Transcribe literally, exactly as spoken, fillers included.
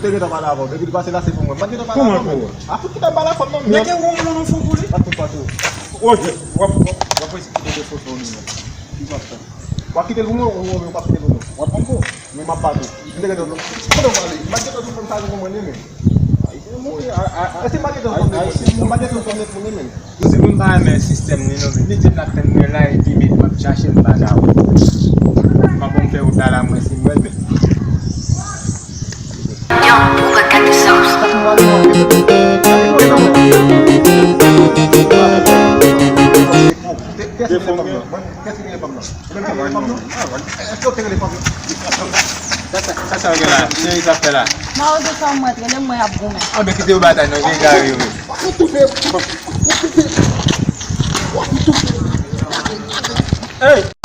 m te gentan pale avè w. Depi l pase la, se pou mwen. M pa t gentan pale avè w, men. A fout ki t ap pale avè w, non, men. Nèg gen wonm nan fon pou li. Pa t fout pa tou. Woy, w ap, w ap, w ap resi kite defo sou li, men. Ki w ap fè? W ap kite l pou mwen, ou, ou, ou p ap kite l pou mwen? W ap pran kou? Men m ap bat ou. M te gentan, kote w pale? M pa t gentan di w fè m sa pou mwen, men. Ayisyen mouri, a, a, a. Èske m pa t gentan di w fè m sa pou mwen? M pa t gentan di w fè m sa pou mwen, men. Si moun pa renmen sistèm li non, li di l ap tann mwen la, epi men m ap chache m pa la. M ap bon fè wout la, la, mwen, si mwen, men. Yo, who got the sauce? Kès ki genyen fanm nan? Kès ki genyen fanm nan? Ou menm ki genyen fanm nan? Èske w te rele fanm nan? Sa, sa, sa, sa w gen la? Cheri, sa fè la? Mawozo sa w mwen, rele mwen ap goumen. Anben kite yo batay non, gen gari yo. Hey!